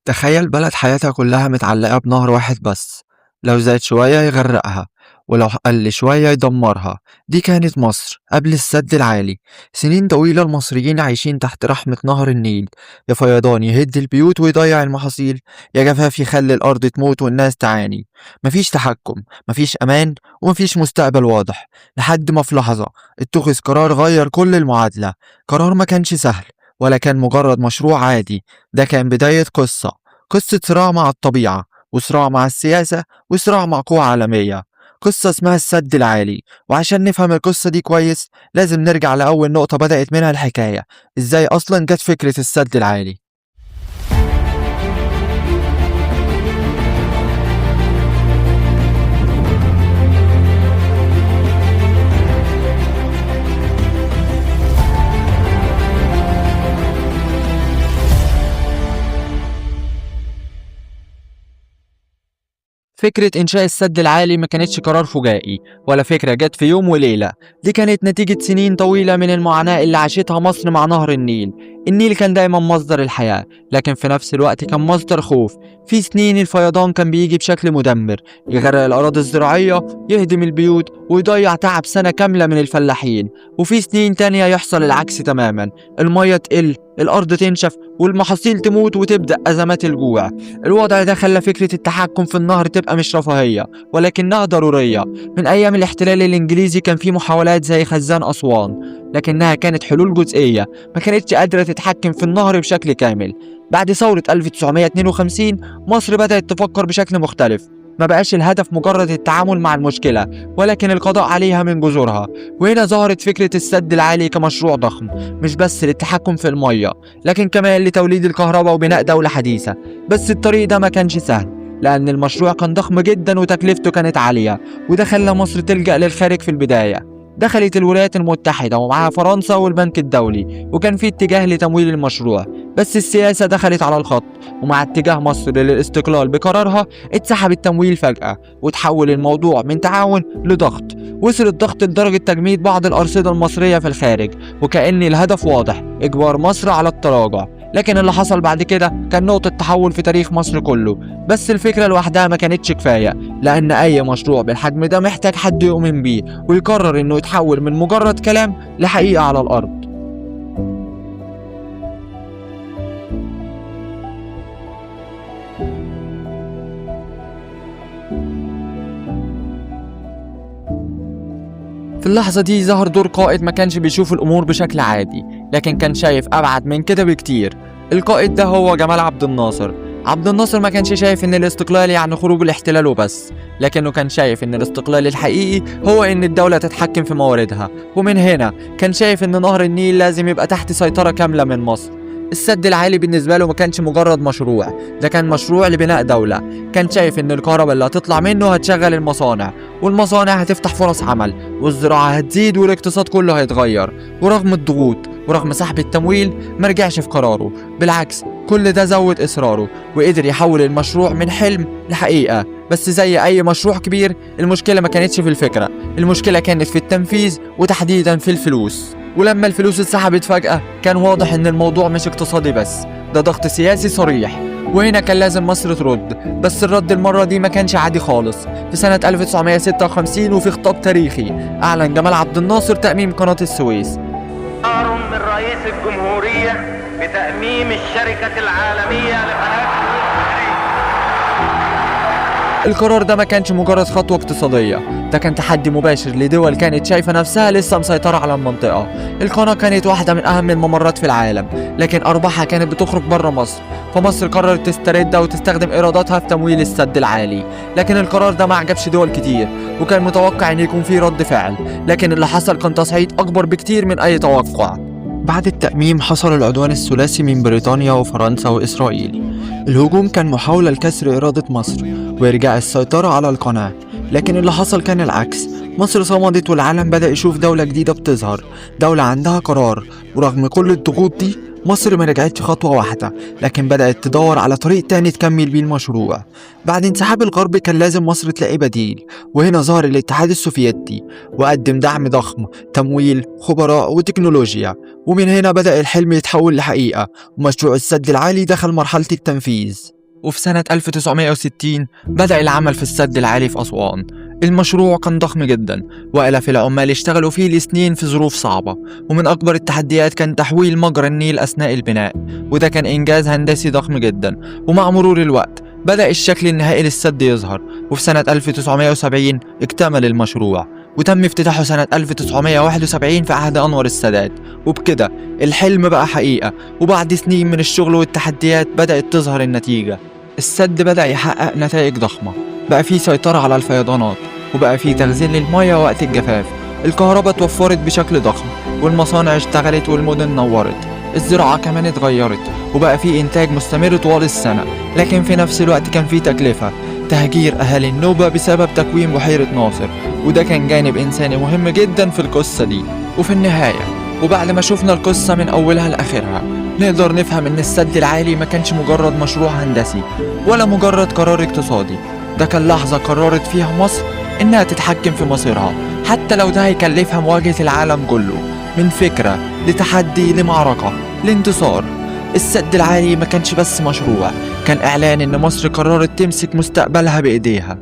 تخيل بلد حياتها كلها متعلقة بنهر واحد بس، لو زاد شوية يغرقها ولو قل شوية يدمرها. دي كانت مصر قبل السد العالي. سنين طويلة المصريين عايشين تحت رحمة نهر النيل، يا فيضان يهد البيوت ويضيع المحاصيل، يا جفاف يخلي الأرض تموت والناس تعاني. مفيش تحكم، مفيش أمان، ومفيش مستقبل واضح، لحد ما في لحظة اتخذ قرار غير كل المعادلة. قرار ما كانش سهل ولا كان مجرد مشروع عادي، ده كان بداية قصة صراع مع الطبيعة، وصراع مع السياسة، وصراع مع قوى عالمية. قصة اسمها السد العالي. وعشان نفهم القصة دي كويس لازم نرجع لأول نقطة بدأت منها الحكاية، إزاي أصلا جت فكرة السد العالي. فكرة إنشاء السد العالي ما كانتش قرار فجائي ولا فكرة جت في يوم وليلة، دي كانت نتيجة سنين طويلة من المعاناة اللي عاشتها مصر مع نهر النيل. النيل كان دايما مصدر الحياة، لكن في نفس الوقت كان مصدر خوف. في سنين الفيضان كان بيجي بشكل مدمر، يغرق الأراضي الزراعية، يهدم البيوت، ويضيع تعب سنة كاملة من الفلاحين. وفي سنين تانية يحصل العكس تماما، المية تقل، الأرض تنشف، والمحاصيل تموت، وتبدأ أزمات الجوع. الوضع ده خلى فكرة التحكم في النهر تبقى مش رفاهية ولكنها ضرورية. من أيام الاحتلال الإنجليزي كان في محاولات زي خزان أسوان، لكنها كانت حلول جزئية، ما كانتش قادرة تتحكم في النهر بشكل كامل. بعد ثورة 1952 مصر بدأت تفكر بشكل مختلف، ما بقاش الهدف مجرد التعامل مع المشكلة ولكن القضاء عليها من جذورها. وهنا ظهرت فكرة السد العالي كمشروع ضخم، مش بس للتحكم في المية لكن كمان لتوليد الكهرباء وبناء دولة حديثة. بس الطريق ده ما كانش سهل، لأن المشروع كان ضخم جدا وتكلفته كانت عالية، وده خلى مصر تلجأ للخارج في البداية. دخلت الولايات المتحدة ومعها فرنسا والبنك الدولي، وكان في اتجاه لتمويل المشروع، بس السياسة دخلت على الخط، ومع اتجاه مصر للاستقلال بقرارها اتسحب التمويل فجأة، وتحول الموضوع من تعاون لضغط. وصل الضغط لدرجة تجميد بعض الأرصدة المصرية في الخارج، وكأن الهدف واضح، إجبار مصر على التراجع. لكن اللي حصل بعد كده كان نقطة تحول في تاريخ مصر كله. بس الفكرة لوحدها ما كانتش كفاية، لأن أي مشروع بالحجم ده محتاج حد يؤمن بيه ويقرر إنه يتحول من مجرد كلام لحقيقة على الأرض. في اللحظة دي ظهر دور قائد ما كانش بيشوف الأمور بشكل عادي، لكن كان شايف أبعد من كده بكتير. القائد ده هو جمال عبد الناصر. عبد الناصر ما كانش شايف إن الاستقلال يعني خروج الاحتلال وبس، لكنه كان شايف إن الاستقلال الحقيقي هو إن الدولة تتحكم في مواردها. ومن هنا كان شايف إن نهر النيل لازم يبقى تحت سيطرة كاملة من مصر. السد العالي بالنسبة له ما كانش مجرد مشروع، ده كان مشروع لبناء دولة. كان شايف إن الكهرباء اللي هتطلع منه هتشغل المصانع، والمصانع هتفتح فرص عمل، والزراعة هتزيد، والاقتصاد كله هيتغير. ورغم الضغوط ورغم سحب التمويل ما رجعش في قراره، بالعكس كل ده زود إصراره وقدر يحول المشروع من حلم لحقيقة. بس زي أي مشروع كبير، المشكلة ما كانتش في الفكرة، المشكلة كانت في التنفيذ، وتحديدا في الفلوس. ولما الفلوس اتسحبت فجأة كان واضح إن الموضوع مش اقتصادي بس، ده ضغط سياسي صريح. وهنا كان لازم مصر ترد، بس الرد المرة دي ما كانش عادي خالص. في سنة 1956 وفي خطاب تاريخي أعلن جمال عبد الناصر تأميم قناة السويس. قرار من رئيس الجمهورية بتأميم الشركة العالمية لقناة السويس. القرار ده ما كانش مجرد خطوة اقتصادية، ده كان تحدي مباشر لدول كانت شايفة نفسها لسه مسيطرة على المنطقة. القناة كانت واحدة من أهم الممرات في العالم، لكن أرباحها كانت بتخرج بره مصر، فمصر قررت تستردها وتستخدم إيراداتها في تمويل السد العالي. لكن القرار ده ما عجبش دول كتير، وكان متوقع إن يكون فيه رد فعل، لكن اللي حصل كان تصعيد أكبر بكتير من أي توقع. بعد التأميم حصل العدوان الثلاثي من بريطانيا وفرنسا وإسرائيل. الهجوم كان محاولة لكسر إرادة مصر وإرجاع السيطرة على القناة، لكن اللي حصل كان العكس. مصر صمدت والعالم بدأ يشوف دولة جديدة بتظهر، دولة عندها قرار. ورغم كل الضغوط دي مصر ما رجعتش خطوة واحدة، لكن بدأت تدور على طريق تاني تكمل بيه المشروع. بعد انسحاب الغرب كان لازم مصر تلاقي بديل، وهنا ظهر الاتحاد السوفيتي وقدم دعم ضخم، تمويل، خبراء، وتكنولوجيا. ومن هنا بدأ الحلم يتحول لحقيقة، ومشروع السد العالي دخل مرحلة التنفيذ. وفي سنة 1960 بدأ العمل في السد العالي في أسوان. المشروع كان ضخم جدا، وآلاف العمال اشتغلوا فيه لسنين في ظروف صعبة. ومن أكبر التحديات كان تحويل مجرى النيل أثناء البناء، وده كان إنجاز هندسي ضخم جدا. ومع مرور الوقت بدأ الشكل النهائي للسد يظهر، وفي سنة 1970 اكتمل المشروع، وتم افتتاحه سنة 1971 في عهد أنور السادات. وبكده الحلم بقى حقيقة، وبعد سنين من الشغل والتحديات بدأت تظهر النتيجة. السد بدأ يحقق نتائج ضخمة، بقى فيه سيطرة على الفيضانات، وبقى فيه تخزين للمية وقت الجفاف، الكهرباء اتوفرت بشكل ضخم، والمصانع اشتغلت والمدن نورت، الزراعة كمان اتغيرت، وبقى فيه إنتاج مستمر طوال السنة. لكن في نفس الوقت كان فيه تكلفة، تهجير أهالي النوبة بسبب تكوين بحيرة ناصر، وده كان جانب إنساني مهم جدا في القصة دي. وفي النهاية وبعد ما شفنا القصة من أولها لآخرها، نقدر نفهم إن السد العالي ما كانش مجرد مشروع هندسي ولا مجرد قرار اقتصادي، ده كان لحظة قررت فيها مصر إنها تتحكم في مصيرها، حتى لو ده هيكلفها مواجهة العالم كله. من فكرة لتحدي لمعركة لانتصار. السد العالي ما كانش بس مشروع، كان إعلان إن مصر قررت تمسك مستقبلها بإيديها.